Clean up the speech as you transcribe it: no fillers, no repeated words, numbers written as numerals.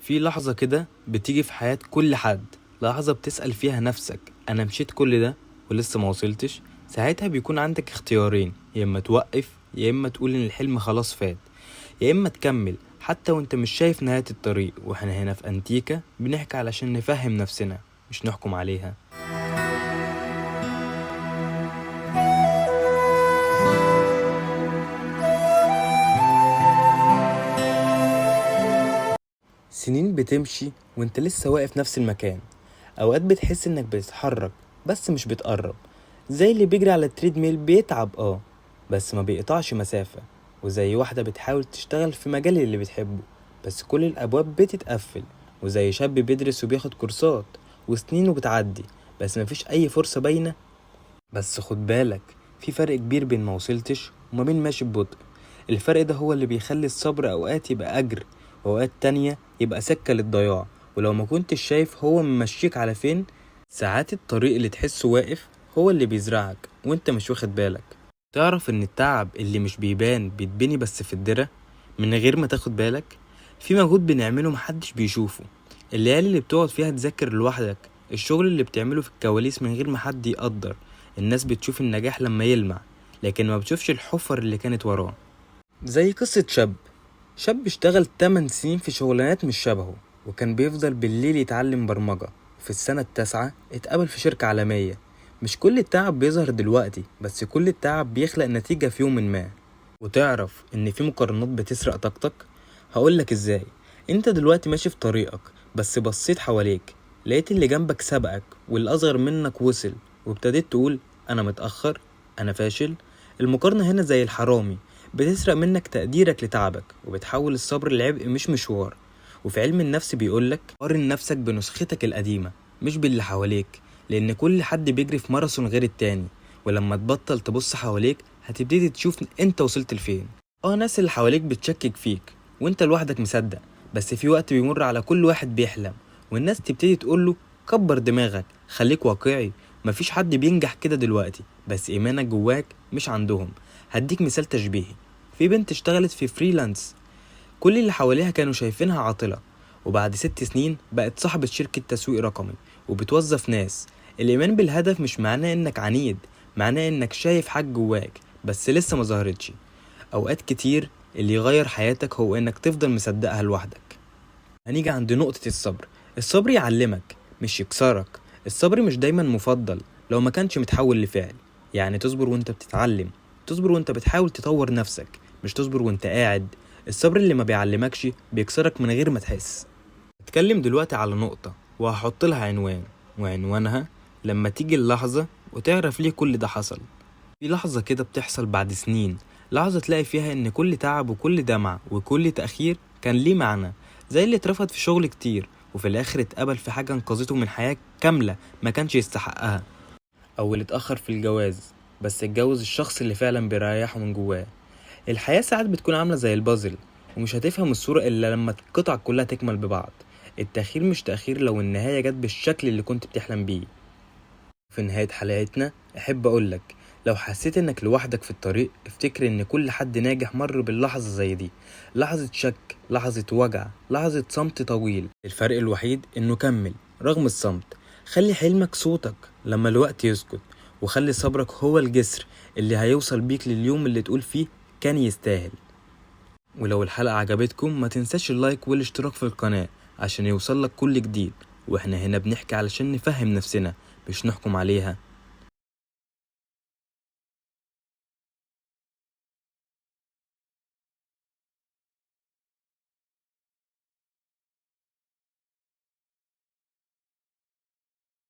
في لحظة كده بتيجي في حياة كل حد، لحظة بتسأل فيها نفسك: أنا مشيت كل ده ولسه ما وصلتش. ساعتها بيكون عندك اختيارين: يا إما توقف، يا إما تقول إن الحلم خلاص فات، يا إما تكمل حتى وإنت مش شايف نهاية الطريق. وإحنا هنا في أنتيكا بنحكي علشان نفهم نفسنا، مش نحكم عليها. سنين بتمشي وانت لسه واقف نفس المكان. اوقات بتحس انك بتتحرك بس مش بتقرب، زي اللي بيجري على ال treadmill بيتعب بس ما بيقطعش مسافة، وزي واحدة بتحاول تشتغل في مجال اللي بتحبه بس كل الابواب بتتقفل، وزي شاب بيدرس وبياخد كورسات وسنينه بتعدي بس مفيش اي فرصة باينة. بس خد بالك، في فرق كبير بين ما وصلتش وما بين ماشي ببطء. الفرق ده هو اللي بيخلي الصبر اوقات يبقى اجر، واوقات تانية يبقى سكة للضياع. ولو ما كنتش شايف هو ممشيك على فين، ساعات الطريق اللي تحسه واقف هو اللي بيزرعك وانت مش واخد بالك. تعرف ان التعب اللي مش بيبان بيتبني بس في الدرة من غير ما تاخد بالك. في مجهود بنعمله محدش بيشوفه، الليالي اللي بتقعد فيها تذاكر لوحدك، الشغل اللي بتعمله في الكواليس من غير ما حد يقدر. الناس بتشوف النجاح لما يلمع، لكن ما بتشوفش الحفر اللي كانت وراه. زي قصة شاب اشتغل 8 سنين في شغلانات مش شبهه، وكان بيفضل بالليل يتعلم برمجة، وفي السنة 9 اتقبل في شركة عالمية. مش كل التعب بيظهر دلوقتي، بس كل التعب بيخلق نتيجة في يوم ما. وتعرف ان في مقارنات بتسرق طاقتك. هقولك ازاي. انت دلوقتي ماشي في طريقك، بس بصيت حواليك لقيت اللي جنبك سبقك واللي اصغر منك وصل، وابتديت تقول انا متأخر، انا فاشل. المقارنة هنا زي الحرامي، بتسرق منك تقديرك لتعبك، وبتحول الصبر لعبء مش مشوار. وفي علم النفس بيقولك قارن نفسك بنسختك القديمة مش باللي حواليك، لأن كل حد بيجري في ماراثون غير التاني. ولما تبطل تبص حواليك هتبتدي تشوف انت وصلت لفين. ناس اللي حواليك بتشكك فيك وانت لوحدك مصدق، بس في وقت بيمر على كل واحد بيحلم والناس تبتدي تقوله كبر دماغك، خليك واقعي، مفيش حد بينجح كده دلوقتي، بس ايمانك جواك مش عندهم. هديك مثال تشبيهي. في بنت اشتغلت في freelance، كل اللي حواليها كانوا شايفينها عاطلة، وبعد 6 سنين بقت صاحبة شركة تسويق رقمي وبتوظف ناس. الإيمان بالهدف مش معناه إنك عنيد، معناه إنك شايف حاجة جواك بس لسه ما ظهرتش. أوقات كتير اللي يغير حياتك هو إنك تفضل مصدقها لوحدك. هنيجي عند نقطة الصبر. الصبر يعلمك مش يكسرك. الصبر مش دايما مفضل لو ما كانش متحول لفعل. يعني تصبر وانت بتتعلم، تصبر وانت بتحاول تطور نفسك، مش تصبر وانت قاعد. الصبر اللي ما بيعلمكش بيكسرك من غير ما تحس. هتكلم دلوقتي على نقطة وهحط لها عنوان، وعنوانها لما تيجي اللحظة وتعرف ليه كل ده حصل. في لحظة كده بتحصل بعد سنين، لحظة تلاقي فيها ان كل تعب وكل دمع وكل تأخير كان ليه معنى. زي اللي اترفض في شغل كتير وفي الاخر اتقبل في حاجة انقذته من حياة كاملة ما كانش يستحقها، او اللي اتأخر في الجواز بس اتجوز الشخص اللي فعلا بيريحه من جواه. الحياة ساعات بتكون عاملة زي البازل، ومش هتفهم الصورة إلا لما القطع كلها تكمل ببعض. التأخير مش تأخير لو النهاية جت بالشكل اللي كنت بتحلم بيه. في نهاية حلقتنا أحب أقولك، لو حسيت إنك لوحدك في الطريق، افتكر إن كل حد ناجح مر باللحظة زي دي، لحظة شك، لحظة وجع، لحظة صمت طويل. الفرق الوحيد إنه كمل رغم الصمت. خلي حلمك صوتك لما الوقت يسكت، وخلي صبرك هو الجسر اللي هيوصل بيك لليوم اللي تقول فيه كان يستاهل. ولو الحلقة عجبتكم ما تنساش اللايك والاشتراك في القناة عشان يوصلك كل جديد. واحنا هنا بنحكي علشان نفهم نفسنا مش نحكم عليها.